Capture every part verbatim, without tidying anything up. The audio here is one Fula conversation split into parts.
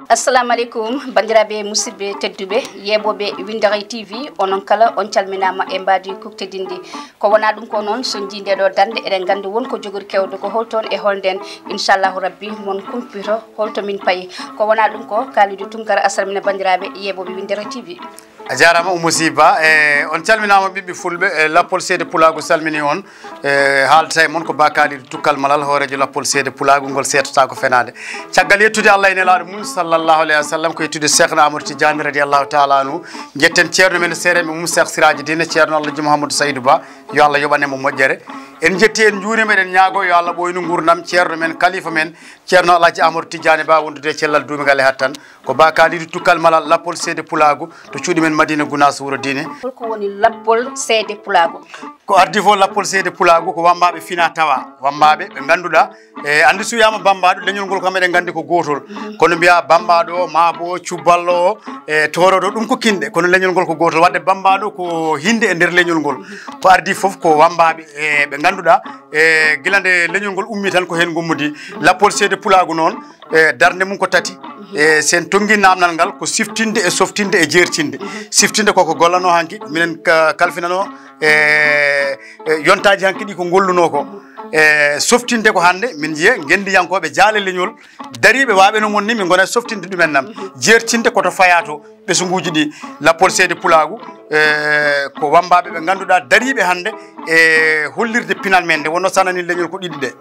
Assalamu aleykum, banndiraaɓe musidɓe tedduɓe, yeeɓooɓe Winndere T V, onon kala on calminaama e mbaadi kuktedinndi. Ko wonaa ɗum ko noon, so njii ndee ɗoo darnde, eɗen nganndi won ko jogori kewde ko hol toon e hol ndeen. Inchallahu Rabbi, mon kumpito hol to min payi. Ko wonaa ɗum ko, Kalidou Tunkara, a salmina banndiraaɓe yeeɓooɓe Winndere T V. A jaaraama, Oumou Sy Ba. E, on calminaama, ɓiɓɓe fulɓe. E, Lappol Seede Pulaagu salminii on. E, haalta e mon ko Ba Kalidou Tukkal Malal, hooreejo Lappol Seede Pulaagu, ngol seetotaako fenaande. Caggal yettude Allah e nelaaɗo mum, sallallahu alayhi wa sallam, ko yettude Cheikhna Amadou Tidiane, radiyallahu taala anhu. Njetten ceerno men, seereeɓe mum, Cheikh Siraji Dine, ceerno Alhaji Mouhamadou Saydou Ba, yo Allah yoɓane mo moƴƴere. En njetti, en njuuriima, eɗen ñaagoo yo Allah ɓooynu nguurndam ceerno men, kalifa men, ceerno Alhaji Amadou Tidiane Ba, wondude e cellal duumingal e hattan. Ko Ba Kalidou Tukkal Malal, Lappol Seede Pulaagu, to cuuɗi men Madina Gunaas, wuro diine. Hol ko woni Lappol Seede Pulaagu? Ko ardii fof Lappol Seede Pulaagu ko wammbaaɓe fina tawa, wammbaaɓe ɓe ngannduɗaa, e, anndi so wiyaama bammbaaɗo, leñol ngol kam eɗen nganndi ko gootol. Kono mbiyaa bammbaaɗo o, maa bo cubballo o, e, tooroodo, ɗum ko kinɗe, kono leñol ngol ko gootol. Wadde bammbaaɗo ko hinnde e nder leñol ngol. Ko ardii fof ko wammbaaɓe, e, ɓe ngannduɗaa, e, gila nde leñol ngol ummii tan ko heen ngummodii. Lappol Seede Pulaagu noon, e, darnde mum ko tati. E, so en tonngii naamnal ngal, ko siftinde e softinde e jeertinde. Siftinde koko gollanoo hanki, minen ka-, kalfinanoo, e, e, yontaaji hanki ɗi ko ngollunoo ko. E, softinde ko hannde min njiya ngenndiyankooɓe jaale leñol dariiɓe waaɓe no mon ni, min ngona softinde ɗumen nam. Jeertinde ko to fayaa to, ɓesnguuji ɗi. Lappol Seede Pulaagu, e, ko wammbaaɓe ɓe ngannduɗaa dariiɓe hannde e hollirde pinal men nde wonnoo sanani leñol ko ɗiɗi ɗe.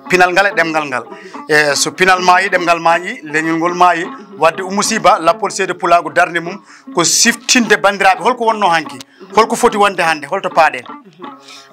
Pinal ngal e ɗemngal ngal. E, so pinal maayi, ɗemngal maayi, leñol ngol maayi. Wadde Oumou Sy Ba, Lappol Seede Pulaagu, darnde mum ko siftinde banndiraaɓe hol ko wonnoo hanki, hol ko foti wonde hannde, hol to paaɗen.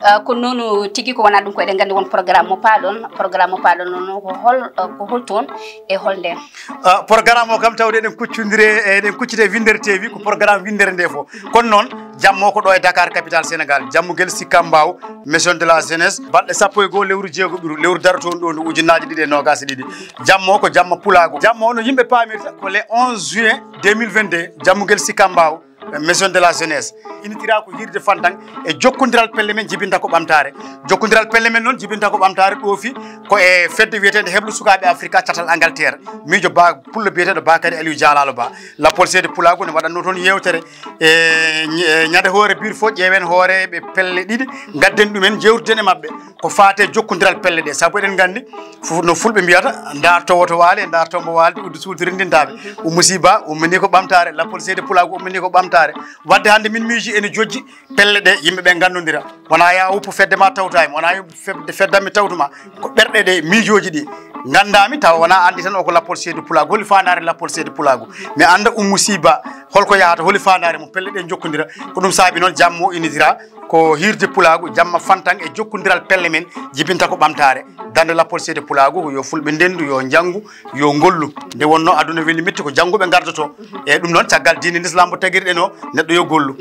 Ah, ko noonu tigi, ko wonaa ɗum ko eɗen nganndi won programme mo paaɗon. Programme mo paaɗon noon ko hol, ah, ko hol toon e hol ndeen? Ah, programme o kam tawde eɗen kuccondire, eɗen kuccite Winndere T V, ko programme winndere nde fof. Kono noon, jammo ko ɗo e Dakar, capitale Sénégal, Jammugel Sicap Mbao, Maison de la Jeunesse, balɗe sappo e goo lewru jeegoɓiru, lewru darotoondu ɗo ndu ujunnaaje ɗiɗi e noogaas e ɗiɗi. Jammo ko jamma pulaagu. Jamma o no yimɓe paamirta ko le onze juin deux mille vingt-deux, Jammugel Sicap Mbao, Maison de la Jeunesse. Innitira ko hiirde fantan e jokkondiral pelle men jibinta ko ɓamtaare. Jokkondiral pelle men noon jibinta ko ɓamtaare ɗoofi ko e fedde wiyeteende Heblo Sukaaɓe Afrika, catal Angleterre. Miijo ba pullo biyeteeɗo Bakary Aliou Dialalo Ba. Lappol Seede Pulaagu ne waɗatnoo toon yeewtere e ñ-, e ñande hoore biir fof, ƴeewen hooreeɓe pelle ɗiɗi, ngadden ɗumen, njeewtiden e maɓɓe ko faate jokkondiral pelle ɗe. Sabu eɗen nganndi fof no fulɓe mbiyata, ndaar towoto waali, ndaar tombo waali, uddu suudu renndintaaɓe. Oumou Sy Ba ummini ko ɓamtaare, Lappol Seede Pulaagu ummini ko ɓamtaare. Wadde hannde min miiji ene jojji pelle ɗe, yimɓe ɓe nganndondira. Wonaa yaa woppu fedde ma tawtaami, wonaa yo fedde, feddammi tawtuma. Ko ɓerɗe ɗe, miijooji ɗi nganndaami, tawa wonaa anndi tan o ko Lappol Seede Pulaagu. Holi faandaare Lappol Seede Pulaagu? Mi annda Oumou Sy Ba, holko yahata, holi faandaare mum, pelle ɗe njokkondira. Ko ɗum saabi noon jammo innitira ko hiirde pulaagu, jamma fantan e jokkondiral pelle men jibinta ko ɓamtaare. Darnde Lappol Seede Pulaagu ko yo fulɓe ndenndu, yo njanngu, yo ngollu. Nde wonnoo aduna weli metti ko jannguɓe ngardotoo. E ɗum noon, caggal diine l'islam mo tagirɗen o, neɗɗo yo gollu.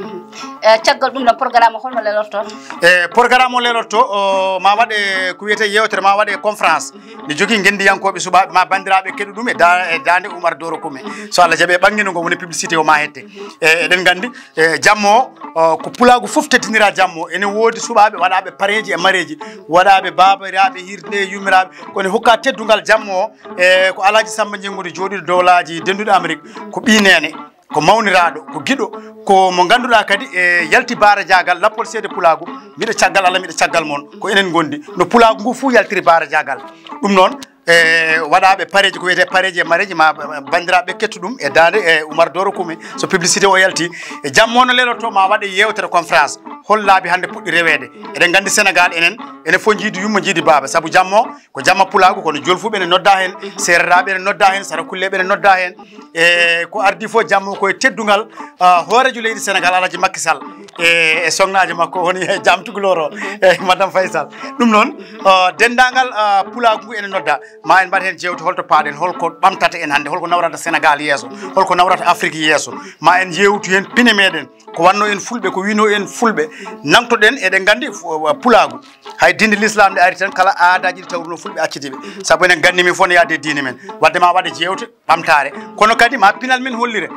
E caggal ɗum ɗon, programme o holno lelorto? E programme o lelorto, o, ma waɗe ko wiyetee yeewtere, ma waɗe conférence. Ne jogii ngenndiyankooɓe suɓaaɓe, ma banndiraaɓe keɗu ɗum e da-, e daande Oumar Doro Koume. So Allah jaɓi, ɓanngindu ngo woni publicité o ma hette. E, eɗen nganndi, e, jammo o, o, ko pulaagu fof teddinira jammo. Ene woodi suɓaaɓe waɗaaɓe pareeji e mareeji, waɗaaɓe baabiraaɓe, hirde, yummiraaɓe. Kono hokka teddungal jammo o, e, ko Alhaji Samba Jengudi jooɗiiɗo dowlaaji dennduɗi Amérique, ko ɓii neene, ko mawniraaɗo, ko giɗo, ko mo ngannduɗaa kadi e yalti baara jaagal Lappol Seede Pulaagu, miɗo caggal Allah, miɗo caggal mon, ko enen ngondi. No pulaagu ngu fof yaltiri baara jaagal. Ɗum noon, e waɗaaɓe pareeji, ko wiyetee pareeji e mareeji, ma banndiraaɓe kettu ɗum e daande e Oumar Doro Koume, so publicité o yalti, e jammo no lelorto ma waɗe yeewtere conférence. Hol laabi hannde puɗɗi reweede? Eɗen nganndi Sénégal enen, enen fof njiidi yumma, njiidi baaba. Sabu jammo ko jamma pulaagu, kono jolfuɓe ene nodda heen, seereraaɓe ene nodda heen, sarakulleeɓe ene nodda heen. E ko ardii fof jammo ko e teddungal, ah, hooreejo leydi Sénégal, Alhaji Macky Sall, e, e sognaajo makko woni Jaam Tukulor o, e Madame Faye Sall. Ɗum noon, ah, denndaangal, ah, pulaagu ngu ene nodda. Ma en mbaɗ heen jeewte, holto paaɗen, holko ɓamtata en hannde, holko nawrata Sénégal yeeso, holko nawrata Afrique yeeso. Ma en njeewtu heen pine meɗen, ko wannoo en fulɓe, ko wiinoo en fulɓe. Nangtoɗen, eɗen nganndi fu-, pulaagu. Hay diine l'islam nde ari tan, kala aadaaji ɗi tawruno fulɓe accitiiɓe. Sabu enen ganni men fof ne yaade e diine men. Wadde ma waɗe jeewte ɓamtaare. Kono kadi ma pinal men hollire.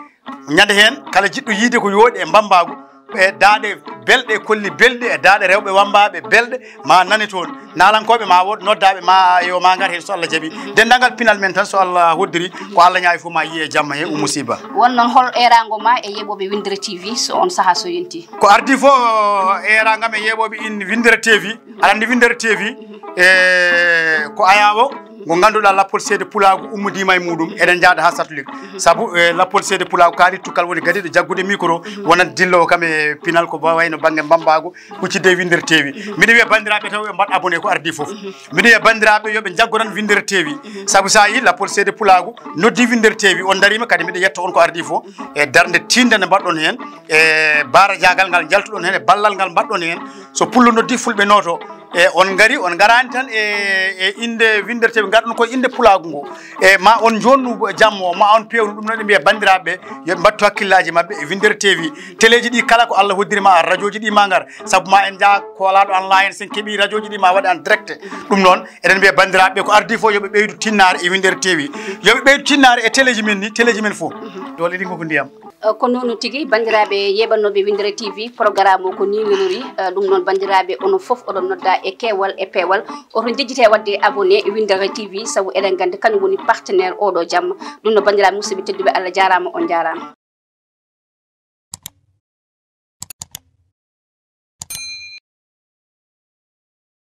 Ñande heen, kala jiɗɗo yiide ko yooɗi e mbammbaagu, E daaɗe belɗe, kolli belɗe, e daaɗe rewɓe wammbaaɓe belɗe, ma nane toon. Naalankooɓe ma wood noddaaɓe ma, yo ma ngar heen so Allah jaɓi. Denndaangal pinal men tan, so Allah hoddiri, ko Allah ñaawi fof ma yiye jamma he, Oumou Sy Ba. Won noon, hol eeraango ma e yeeɓooɓe Winndere T V so on sahaa so yonti? Ko ardii fof, eeraango am e yeeɓooɓe in Winndere T V. Aɗa anndi Winndere T V, e ko ayaawo ngo ngannduɗaa lappol seede pulaagu ummodiima e muɗum, eɗen njahda haa satulik. Sabu, e lappol seede pulaagu kaari tukkal woni gadiiɗo jaggude micro, wonande dillo o kam e pinal ko ba-, wayno bannge mbammbaagu, huccitde e Winndere T V. Mbiɗo wiya banndiraaɓe taw ɓe mbaɗ abonné ko ardii fof. Mbiɗo wiya banndiraaɓe yo ɓe njaggoran Winndere T V. Sabu so a yii lappol seede pulaagu noddi Winndere T V, on ndariima kadi mbiɗo yetta on ko ardii fof. E darnde tiinde nde mbaɗɗon heen, e baarajaagal ngal njaltuɗon heen, e ballal ngal mbaɗɗon heen. So pullo noddi fulɓe nooto, e on ngari, on ngaraani tan e, e innde Winndere T V, ngarɗon ko e innde pulaagu ngo. E ma on njoonnu jammo, ma on peewnu ɗum, noon ɓe mbiya banndiraaɓe, yo ɓe mbattu hakkillaaji maɓɓe e Winndere T V. Teleeji ɗi kala ko Allah hoddiri ma, rajooji ɗi ma ngar. Sabu ma en njaa koolaaɗo an laayen, sen keɓii rajooji ɗi ma waɗe en direct. Ɗum noon, eɗen mbiya banndiraaɓe ko ardii fof yo ɓe ɓeydu tinnaare e Winndere T V. Yo ɓe ɓeydu tinnaare e teleeji men ni, teleeji men fof. Doole ɗi ko ndiyam. Eh, ko noonu tigi, banndiraaɓe yeeɓannooɓe Winndere T V, programme o ko nii woniri. Eh, ɗum noon, banndiraaɓe, onon fof oɗon noddaa e keewal e peewal. Oɗon njejjitee waɗde abonné e Winndere T V, sabu eɗen nganndi kañum woni partenaire oɗo jamma. Ɗum noon, banndiraaɓe musidɓe tedduɓe, Allah jaaraama, on njaaraama.